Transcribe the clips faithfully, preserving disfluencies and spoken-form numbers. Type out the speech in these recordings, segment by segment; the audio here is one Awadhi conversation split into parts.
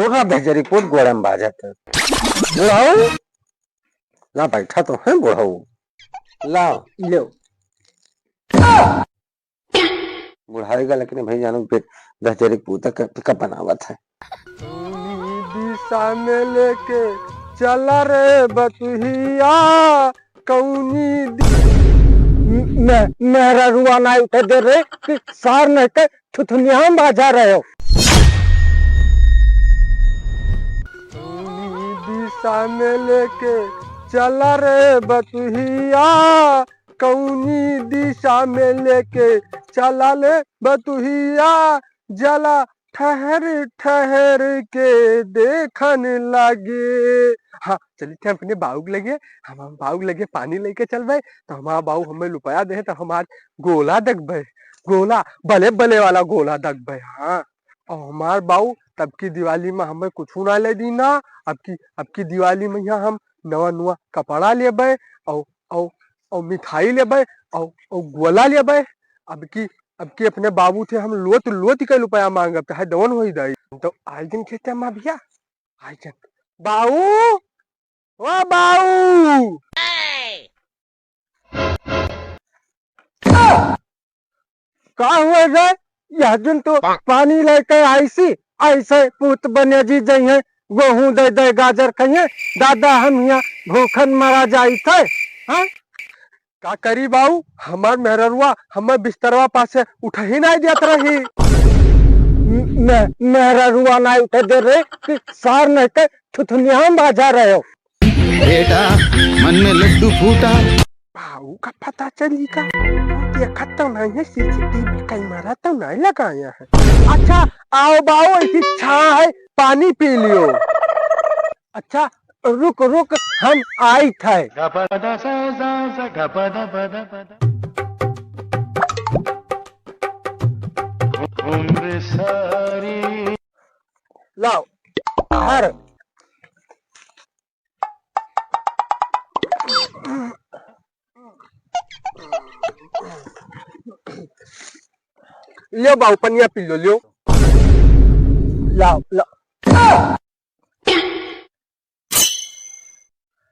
पूरा दस जरी पूत गोड़े में बाजत है। बुढ़ऊ, ला बैठा तो है बुढ़ऊ। ला। लो। बुढ़ाई का लेकिन भाई जानो पेट दस जरी पूता का पिकअप बनावत है। कौनी दिशा में लेके चला रे बतुहिया, कौनी दि- मे-, मेहररुआ ना उठे दे रे कि सार नहीं के थुथुनिया में बाजा रहे हो। कौनी दिशा में लेके चला रे बतुहिया, कौनी दिशा में लेके चला ले बतुहिया, जला ठहर ठहर के देखन लागे। हाँ, चली थे अपने बाऊ के लगे, हम, हम बाऊ के लगे पानी लेके चलबे, तो हमार बाऊ हमें लुपाया दे, तो हमार गोला दगबे, गोला, बले बले वाला गोला दगबे। हाँ, और हमार बाऊ तब की दिवाली में हमें कुछ ना ले दी ना, अब की, अब की दिवाली में यहाँ हम नवा नवा कपड़ा लेबे, और, और, और मिठाई लेबे, और, और गोला लेबे। अब की, अब की अपने बाबू थे हम लोत लोत के लुपाया मांगब, चाहे दवन होई दाई। तो आई जन खेते में भैया, आई जन। बाऊ, ओ बाऊ। का हुआ रे? यह दिन तो पानी लेके आई सी, ऐसे पूत बने जी जइहे, गोहूं दे दे गाजर खइहे, दादा हम यहाँ भूखन मरा जाई थे। हाँ? का करी बाऊ, हमार मेहररुआ हमें बिस्तरवा पासे उठही नाहीं देत रही। मे-, मेहररुआ नाहीं उठे दे रहे कि सार नहीं के थुथुनिया में बाजा रहे हो। बेटा, मन में लड्डू फूटा। बाऊ का पता चली का? देखत तो नहीं है, सीसीटीवी कैमरा तो नहीं लगाया है। अच्छा, आओ बाऊ, ऐसी छा है, पानी पी लियो। अच्छा, रुक, रुक, हम आइत है। लाओ, हर। लियो बाऊ, पनिया पी लो, लियो। लाओ, लाओ।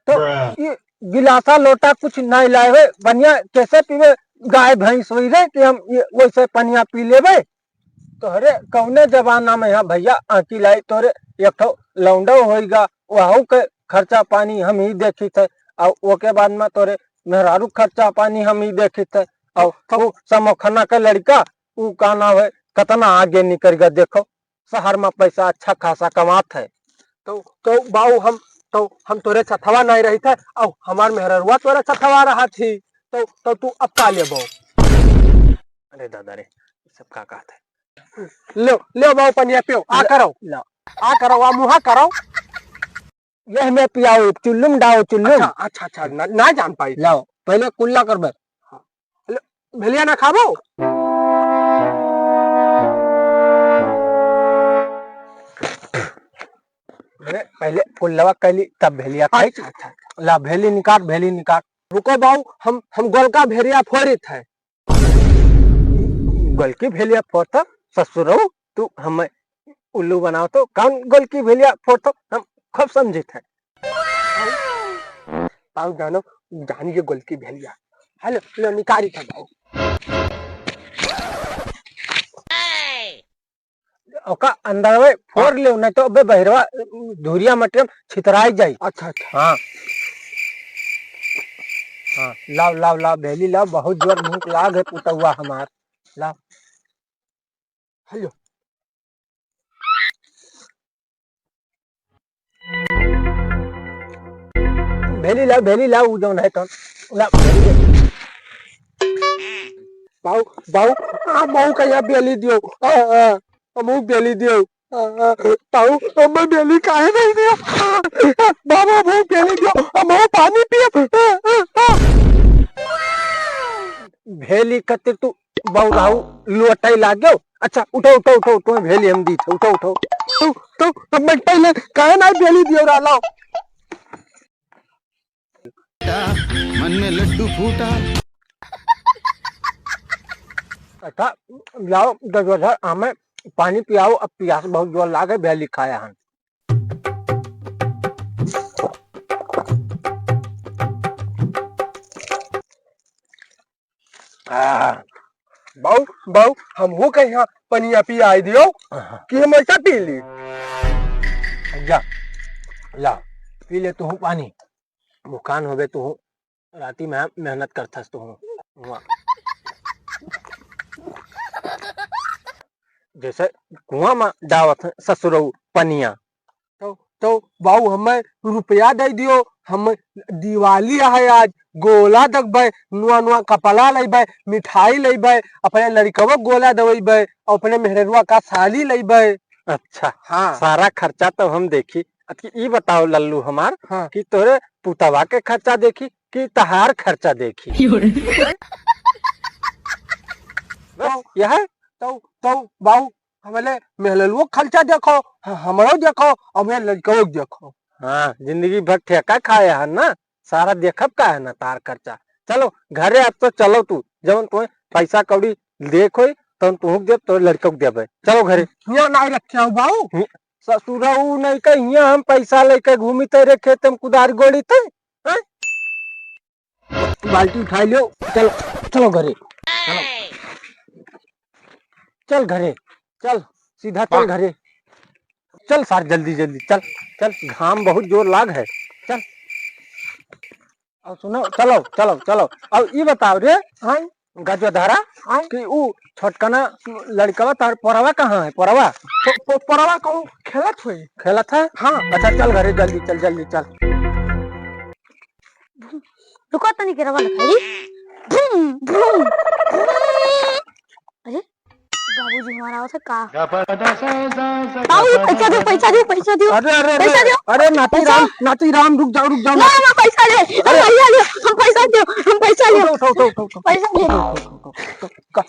तो ये गिलासा लोटा कुछ नहीं लाए हुए, पनिया कैसे पीवे? गाय भैंस होई रे कि हम ये वैसे पनिया पी लेबे? तोहरे कौने जमाना में यहाँ भैया आँखी लाई, तोहरे एक ठो लौंडो होइगा, वहू के खर्चा पानी हम ही देखी थे, और ओके बाद में तोहरे मेहरारू खर्चा पानी हम ही देखी थे, और वो समोखना के लड़का, ऊ का नाम है, कितना आगे निकल गया, देखो, शहर में पैसा अच्छा खासा कमात है। तो, तो बाऊ हम, तो हम तोरे छथवा नहीं रही थे, और हमार मेहररुआ तोरे छथवा रहा थी, तो, तो तू अब का लेबो? अरे दादा रे, सब का कहत है? ले, ले बाऊ पनिया पियो, आ ले, करो। ले। आ करो, आ मुहा करो। यह में पियाओ, चुल्लुम डाओ, चुल्लुम। अच्छा, अच्छा, अच्छा, ना, ना जान पाई। लाओ, पहले कुल्ला करबे। ले, भेलिया ना खाबो? अरे, पहले कुल्लवा कैली, तब भेलिया खाई। अच्छा, अच्छा, अच्छा। ला, भेली निकाल, भेली निकाल। रुको बाऊ, हम, हम गोलका भेलिया फोड़ित है। गोलकी भेलिया फोड़त, ससुरऊ, तू हमें उल्लू बनाओ तो, कौन गोलकी भेलिया फोड़त, हम खूब समझित है। बाऊ जानो, जानिए गोलकी भेलिया। हेलो, लो निकारी था बाऊ। ओका अंदर में फोड़ ले, नहीं तो अबे बहिरवा धुरिया मटिया में छितराई जाई। अच्छा, अच्छा। हाँ। हाँ, लाओ, लाओ, लाओ, भेली लाओ, बहुत जोर भूख लाग है पुतौआ हमार। लाओ। हेलो। भेली लाओ, भेली लाओ, ऊ जौन है तौन। ला, भेली दे। बाऊ, बाऊ, आ, बाऊ का यहाँ भेली दियो। आ, आ, हमहू भेली दियो। आ, आ, बाऊ, हमें भेली काहे नहीं दियो? आ, आ, बाबा, हमहू भेली दियो। हमहू पानी पियो। आ, आ, आ। भेली खातिर तू बौराऊ लोटै लाग्यो। अच्छा, उठो, उठो, उठो, तुम्हें भेली हम दी थे, उठो, उठो। तो, तो, तो मैं पहले काहे ना भेली दियो रहला? मन में लड्डू फूटा। अच्छा, लाओ, दरवाजा, हमें पानी पियाओ, अब पियास बहुत जोर लागे, भेली खाया हम। हाँ। बाऊ, बाऊ, हमहू के यहाँ पनिया पियाई दियो कि हम ऐसा पी ली। जा, ला, पी ले तू पानी। मुकान होबे तू, राती में मेहनत करथस तू। हुआ। जैसे कुआं में डावत है ससुरऊ पनिया। तो, तो बाऊ हमें रुपया दे दियो, हम दिवाली है आज, गोला देखबे, नुआ नुआ कपड़ा लेबे, मिठाई लेबे, अपने लड़कवा गोला देवेबे, और अपने मेहररुआ का साली लेबे। अच्छा, हाँ। सारा खर्चा तो हम देखी। अच्छा, ई बताओ लल्लू हमार, हाँ। कि तोहरे पुतवा के खर्चा देखी कि तहार खर्चा देखी? बस यह। तो, तो बाऊ, हमले मेहललुओ खर्चा देखो, ह-, हमरो देखो, और मेरे लड़कवो के देखो। हाँ, जिंदगी भर ठेका खाए हन ना, सारा देखब का है ना तार खर्चा। चलो घरे, अब तो चलो तू, जवन तुम्हें पैसा कौड़ी देख होई, तवन तुहू के देब, तोरे लड़का के देबे। चलो घरे। हियाँ नाई रखे हो बाऊ। हि-, ससुरा ऊ नहीं कह, हियाँ हम पैसा लेके घूमी तेरे खेत में कुदारी गोड़ी थे, हैं? बाल्टी उठाई लियो, चलो, चलो घरे, चलो, चल घरे, चल, सीधा चल घरे, चल सार, जल्दी, जल्दी, चल, चल, घाम बहुत जोर लाग है, चल। अब सुनो, चलो, चलो, चलो, अब ई बताओ रे, हाँ? गजोधरा, हाँ? कि ऊ छोटकना लड़कवा तार पोरवा कहाँ है, पोरवा? पो-, पो-, पोरवा कहूँ खेलत होई। खेलत है? हाँ। अच्छा, चल घरे, जल्दी चल, जल्दी चल। रुको तनी के रवा लखाई। भूम, भूम, भूम। अरे, बाबूजी हमारा आवत है का? बाबूजी, पैसा दियो, पैसा दियो, पैसा दियो। अरे, अरे, अरे, पैसा दियो। अरे, नाती पैसा। राम, नाती राम, रुक जाओ, रुक जाओ, ना, नाती। ना, पैसा ले, हम अरे। पैसा ले, हम पैसा दियो, हम पैसा ले। उठो, उठो, उठो, उठो, उठो। पैसा ले। उठो, उठो, उठो, उठो। का,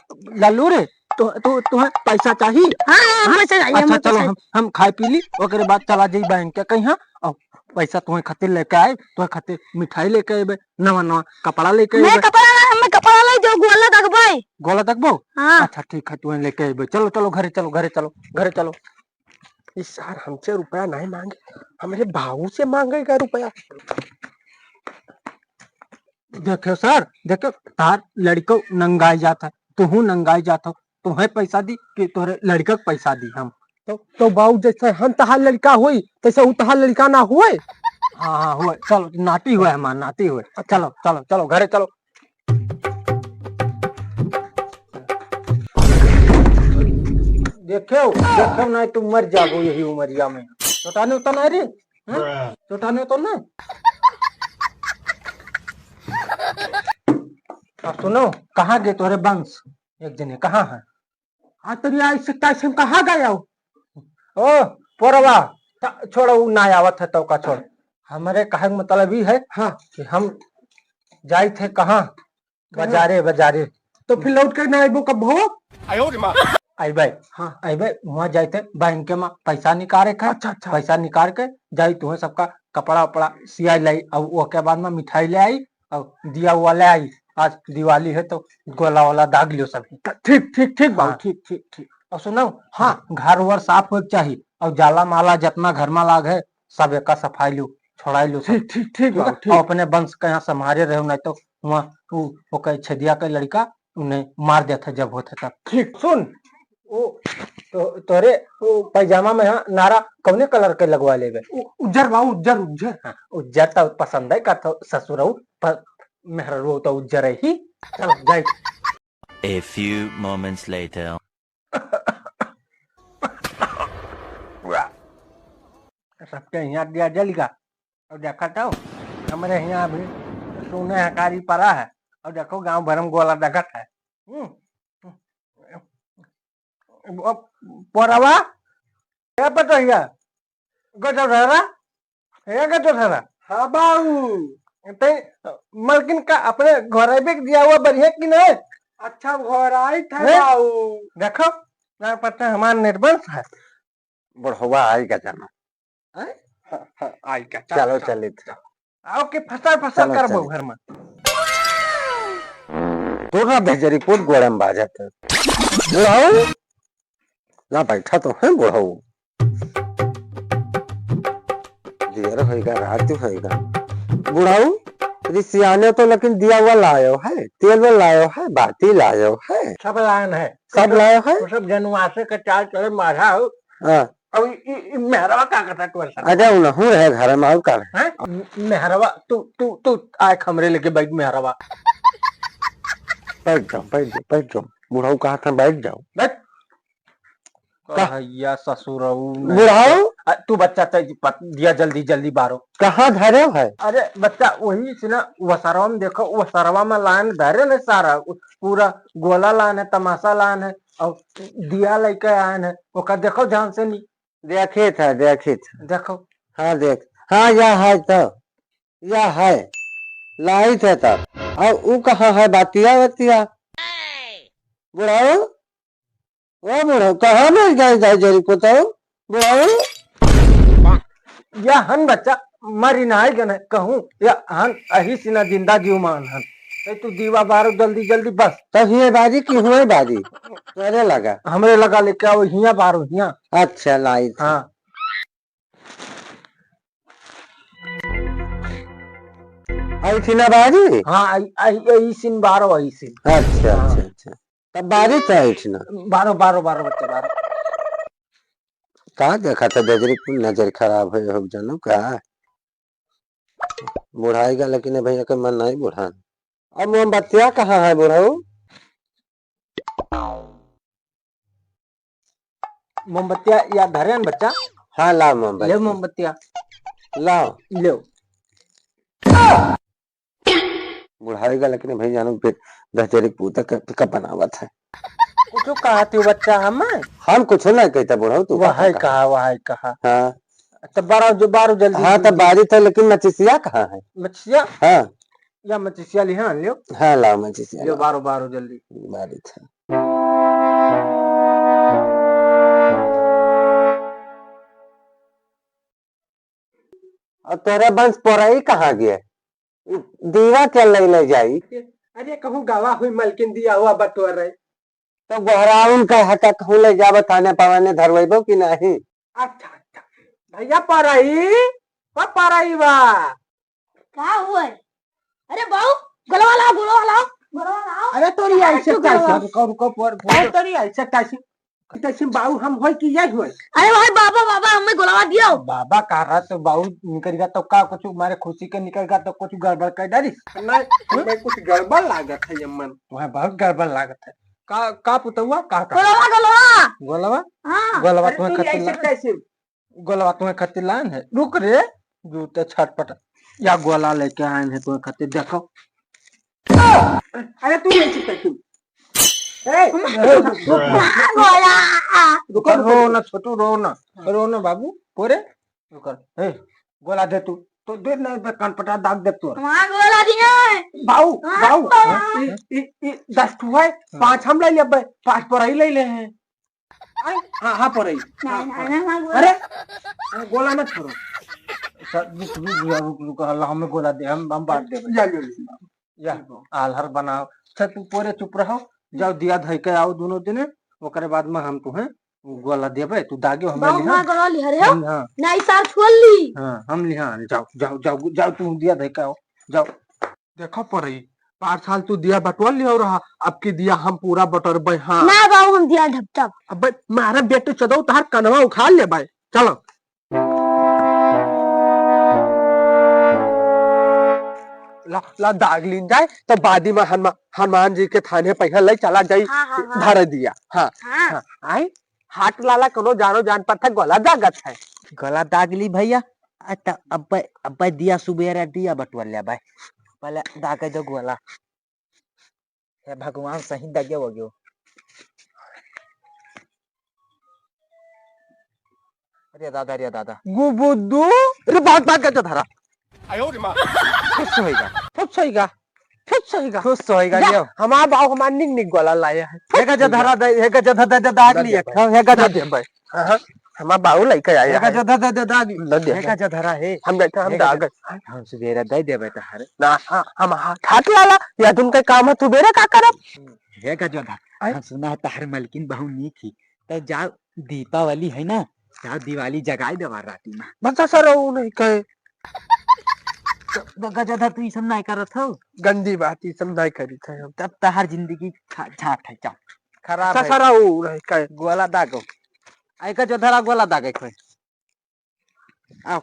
लल्लू रे, तो, तो, तुम्हें पैसा चाहिए? हाँ, हाँ, हाँ? पैसा चाहिए, अच्छा, हमें चलो, पैसा। हम, हम खाए पी ली, ओकरे बाद चला जाई बैंक के कहीं, हाँ? और पैसा तुम्हें खातिर लेके आए, तुम्हें खातिर मिठाई लेके आए, नवा नवा कपड़ा लेके मैं आए। कपड़ा ना, हमें कपड़ा ले जो गोला तकबे। गोला तकबो? हाँ। अच्छा, ठीक है, तुम्हें लेके आए। चलो, चलो, घरे चलो, घरे चलो, घरे चलो। इस सार हमसे रुपया नहीं मांगे, हमरे बाबू से मांगेगा रुपया। देखो सर, देखो, तार लड़को नंगाई जात है, तुहू नंगाई जात हो, तुम्हें पैसा दी कि तोहरे लड़का के पैसा दी हम? तो, तो बाऊ, जैसे हम तहार लड़का होई, तैसे ऊ तहार लड़का ना होए? हाँ, हाँ, होए। चलो, नाती होए हमार, नाती होए। चलो, चलो, चलो, घरे चलो। देखेउ, देखेउ, नहीं तो मर जाबो यही उमरिया में। चोटाने उतना रे? हाँ? चोटाने उतना? अब सुनो, कहाँ गए तोहरे बंस? एक जने कहाँ है? हाँ, तोरी आई से कैसे कहाँ गया हो? ओ, पोरवा, त-, छोड़ो, ऊ ना आवत है तो का छोड़। हमरे कहे के मतलब ई है हाँ। कि हम जाइत है कहाँ? कहाँ? बाजारे, बाजारे। तो फिर लौट के ना आइबो कब हो? आइबे। हाँ। आइबे, वहाँ जाइत है बैंक के में पैसा निकाले के है। अच्छा, अच्छा। पैसा निकाल के जाई, तुम्हें सबका कपड़ा उपड़ा सियाई लाई, और ओके बाद में मिठाई ले आई, और दिया हुआ ले आई। आज दिवाली है तो गोला वाला दाग लियो सभी। ठीक, ठीक, ठीक बाबू, हाँ। ठीक, ठीक, ठीक। और सुनो, हाँ। घर वर साफ होए के चाही, और जाला माला जितना घर में लाग है, सब एका सफाई लियो, छोड़ाई लियो सब। ठीक, ठीक, ठीक ठीक बाबू, है? ठीक। और अपने वंश के यहाँ संभारे रहो, नहीं तो वहाँ उ, ओकर छेदिया के लड़का उन्हें मार देत है जब होत है तब। ठीक, सुन, ओ, तो, तोरे ओ पैजामा में हाँ नारा कौने कलर के लगवा लेबे? उ-, उज्जर बाबू, उज्जर, उज्जर। हाँ, उज्जर तो पसंद है का तो ससुरऊ, पर मेहररू तो उज्जर है ही। चलो, जाई। A few moments later. सबके यहाँ दिया जल गया। और देखा तो, हमरे यहाँ अभी सोने हकारी पड़ा है। और देखो, गांव भर में गोला दगत है। हम्म। अब पोरवा, क्या पता है? गजब है रा? है गजब है रा? हाँ बाऊ। ते मलकिन का अपने घर में दिया हुआ बढ़िया कि नहीं? अच्छा, घर आई था हैं? बाऊ। देखो, ना पता हमार निर्बंस है। बुढ़वा आएगा जाना। हैं? हाँ, हाँ, आएगा। चलो, चलो, चलो। चलित। आओ के फसर फसर चलो, करबो चलो। घर में। तोरा भेजरी पोत गोड़े में बाजत है। बुढ़ऊ, ना बैठा तो है बुढ़ऊ। देर होएगा, रात होएगा। बुढ़ऊ, रिसियाने तो लेकिन दिया हुआ लायो है, तेल वो लायो है, बाती लायो है। सब लायन है। सब लायो है? वो सब जनवासे का चाल चले मारा हो। हाँ। अब ई, ई, ई मेहरवा का करता तू ऐसा? अरे, उनहू रहे घर में, और का रहे? हैं? मेहरवा, तू, तू, तू आए हमरे लेके बैठ मेहरवा। बैठ जाओ, बैठ जाओ, बैठ जाओ। बुढ़ऊ कहा था, बैठ जाओ। बैठ। का? कहैया ससुरऊ नहीं। बुढ़ऊ? आ, तू बच्चा ते पत-, दिया जल्दी, जल्दी बारो। कहाँ धरे है? अरे बच्चा, वही से ना, वसरवा में देखो, वसरवा में लान धरे ने सारा, उ-, पूरा गोला लान है, तमाशा लान है, और दिया लेके आन है, ओका देखो ध्यान से नहीं। देखित है, देखित है। देखो। हाँ, देख। हाँ, यह है तो। यह है। लाइत है तब। और ऊ कहाँ है बातिया, बतिया? बुढ़ऊ? ओ बुढ़ऊ, कहाँ मर गए दाई जरी पुतऊ? बुढ़ऊ? या हन बच्चा, मरी नाई गन है, कहूँ, या हन, अही सिना जिंदा जीवमान हन। ए, तू दीवा बारो जल्दी, जल्दी बस। तब हिये बारी की हुए बारी? तोरे लगा। हमरे लगा लेके आओ, हिया बारो, हिया। अच्छा, लाइत है। हाँ। आई थी ना बारी? हाँ, आई, आई, आई सिन बारो, आई सिन। अच्छा, हाँ। अच्छा, अच्छा। तब बारी तो आई थी ना। बारो, बारो, बारो बच्चा, बारो। का देखा था गजरी कुल नजर खराब है, हो जानू का? बुढ़ाई का लेकिन भैया के मन नहीं बुढ़ान। अब मोमबत्तिया कहाँ है बुढ़ऊ? मोमबत्तिया या धरे न बच्चा। हाँ, लाओ मोमबत्ती। ले मोमबत्तिया। लाओ। ले। बुढ़ाई का लेकिन भाई जानो, फिर दहजरी पूता का पिकअप बनावत है। कुछ कहा तू बच्चा हम? हम कुछ नहीं कहता बुढ़ऊ, तू वह कहा, कहा? कहा, वह कहा। हाँ। तो बारह जो, बारह जल्दी हाँ, तो जल्दी। बारी तो, लेकिन मचिसिया कहाँ है? मचिसिया? हाँ। या मचिसिया लिहा लियो। हाँ, लाओ मचिसिया लियो, लाओ। बारह, बारह जल्दी। बारी था। और तोरे बंस पोरई कहाँ गए? दीवा के ले ले जाई। अरे कहूँ गवा हुई मलकिन दिया हुआ बटोर रहे। तो गोहराउन का हटा कहूँ ले जाबो थाने पवाने धरवैबो कि नहीं? अच्छा, अच्छा। भैया परई, ओ परई बा। का हुए? अरे बाऊ, गोलवा लाओ, गोलवा लाओ, गोलवा लाओ। अरे तोरी ऐसे कैसे? रुको, रुको, पर, पर। अरे तोरी ऐसे कैसे? तैसे बाऊ हम होई कि यही होई? अरे भाई बाबा, बाबा, हमें गोलवा दियो। बाबा कह रहा तो बाऊ निकल गया तो का कुछ मारे खुशी के निकल गया तो कुछ गड़बड़ कर डाली? नहीं, हमें कुछ गड़बड़ लागत है ये मन। तुम्हें बहुत गड़बड़ लागत है। का, का पुतौआ? का, का? गोलवा, गोलवा। गोलवा? हाँ। गोलवा अरे तुम्हें तू खत्म ऐसे ला- कैसे? गोलवा तुम्हें खातिर लान है। रुक रे, जूते छटपट। या गोला लेके आए हैं तुम्हें खातिर, देखो। अरे तू नहीं चुपता क्यों? ए, गोला। रुको, रुको, रो ना छोटू, रो ना, रो ना बाबू, पोरे, रुको। ए, गोला दे तू, तो दे नहीं बे, कान पटा दाग दे तू। वहाँ गोला दिए। बाऊ, हाँ, बाऊ, बाऊ। ई, ई, ई दस ठू है, हाँ। पाँच हम ले लेबे, पाँच परई ले ले हैं। आय, हाँ, हाँ, परई। नहीं, हाँ, नहीं, हाँ। नहीं, हाँ, गोला। अरे, हाँ, गोला मत छोड़ो। सर, रुक, रुक, रुक, रुक, रुक, हल्ला, हमें गोला दे, हम, हम बांट देबे। ले, ले, ले। या, आल्हर बनाओ। अच्छा, तू पोरे चुप रहो, जाओ दिया धई के आओ दोनों जने, ओकरे बाद में हम तुहें गोला देबे, तू दागे हमें बाबू, लिहा। हमार गोला लिहा रे हो। हम, हाँ। नहीं, सार छोड़ ली। हाँ, हम लिहा, जाओ, जाओ, जाओ, जाओ, तू दिया धई के आओ, जाओ। देखो परई, पाँच साल तू दिया बटोर लियो रहा, अब की दिया हम पूरा बटोरबे, हाँ। ना बाबू, हम दिया ढपटब। अबे मारे बेटू चोदऊ, तहार कनवा उखाड़ लेबे। चलो। ला, ला दाग लीन जाए, तो बादी में हनुमा-, हनुमान जी के थाने पहिया ले चला जाई, हाँ, हाँ, हाँ। धर दिया। हाँ, हाँ। हाँ, आई। हाथ लाला कोनो जानो जान पर था, गोला दागत है। गोला दाग ली भैया, आ त अब्बे, अब्बे दिया सुबेरे दिया बटुआ ले भाई। पहले दागे दो गोला। हे भगवान सही दागे हो गयो। अरे दादा, अरे दादा। गुबुद्दू। अरे भाग, भाग, गजा धरा। आयो रे माँ। खुश होइगा, खुश होइगा, खुश होइगा। खुश होइगा, या, लियो। हमार बाऊ हमार निक निक गोला लाए हैं। हे गजा धरा दे, हे गजा धरा दे, दाग लिए। हाँ, हे गजा दे भाई। हाँ, हाँ, हमार बाऊ लेके आए हैं। हे गजा धरा दे, दाग। न दे। हे गजा धरा है। हम देखा, हम हे दाग। गजा। हम सुबेरे दे देबे तहारे। ना, हाँ, हम हाँ, ठाट लाला, या तुम के काम है, सुबेरे का करब? हे गजा धरा। आय। हम सुना है तहार मलकिन बहु नीक ही। तो जाओ, दीपावली है ना, जाओ दिवाली जगाई देवा राती में। बच्चा सर, वो नहीं कहे। ग-, गजोधर, तू ई सब नाहीं करत हो। गंदी बात, ई सब नाहीं करी थे हम। तब तहार जिंदगी खा-, झाट है, जा। खराब है। ससुरा ऊ रहे का? गोला दागो। आई गजोधरा गोला दागे खोए। आओ।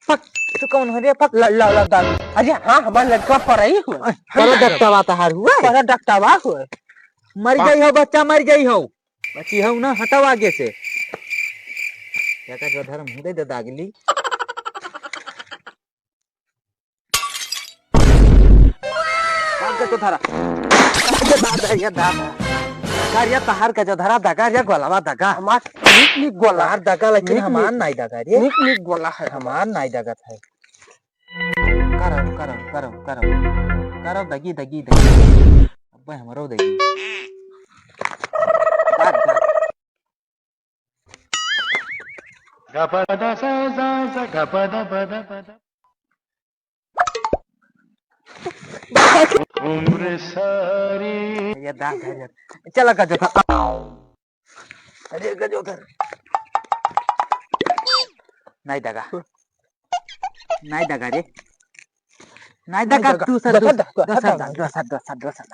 पक, तू कौन हो रे? पक। ला, ला, ला, दाग। अरे हाँ, हमार लड़का पढ़ाई हुआ। ओए, पढ़ा डॉक्टरवा तहार हुआ है? पढ़ा डॉक्टरवा हुआ है। मर गई हो बच्चा, मर गई हो। बची हो ना, हटाओ आगे से। क्या का जो धर्म हो दे दागली। का गजोधरा? अरे दादा, ये दादा। का रे तहार गजोधरा दगा, रे गोलवा दगा। हमार निक निक गोला। तहार दगा, लेकिन निक हमार निक। नाई दगा रे। निक निक गोला है। हमार नाई दगा था। करो, करो, करो, करो। करो, दगी, दगी, दगी। अब्बे हमरो दगी। दाग, दाग। उम्र सारी। ये दाग है, ये। चला गजोधर। अरे गजोधर। नाई दगा। नाई दगा रे। नाई दगा, नाई दगा। दूसर, दूसर, दूसर, दूसर, दूसर, दूसर, दूसर, दूसर, दूसर।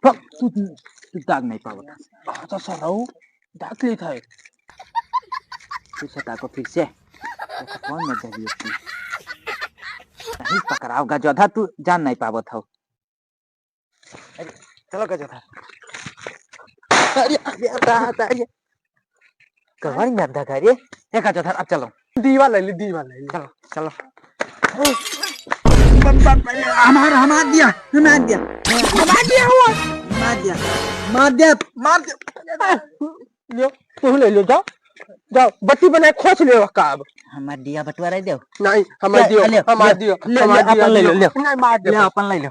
पक, तू, तू दाग नाई पावत। हाँ, तो सराऊ, दाग लेत है। फिर से ताको, फिर से। ऐसा कौन मर जाएगी इतनी? नहीं पकड़ाओ गजोधर, तू जान नाई पावत हो। अरे, चलो गजोधर। अरे, अरे, अरे, अरे। कवर में अंधा घर ये। ए गजोधर, अब चलो। दीवा ले ली, दीवा ले ली। चलो, चलो। ब-, ब-, ब-, हमार, हमार दिया, हमार दिया। हमार दिया हुआ। मार दिया, मार दिया, मार दिया। लियो, तू ले लियो, जाओ। जाओ, बत्ती बनाए खोस लियो का अब। हमार दिया बटवारा देव। नहीं, हमार ले, दियो, ले, हमार ले, दियो, ले, हमार ले, दियो, अपन ले लो, दियो। ले। नहीं, मार दे। ले, अपन ले लो।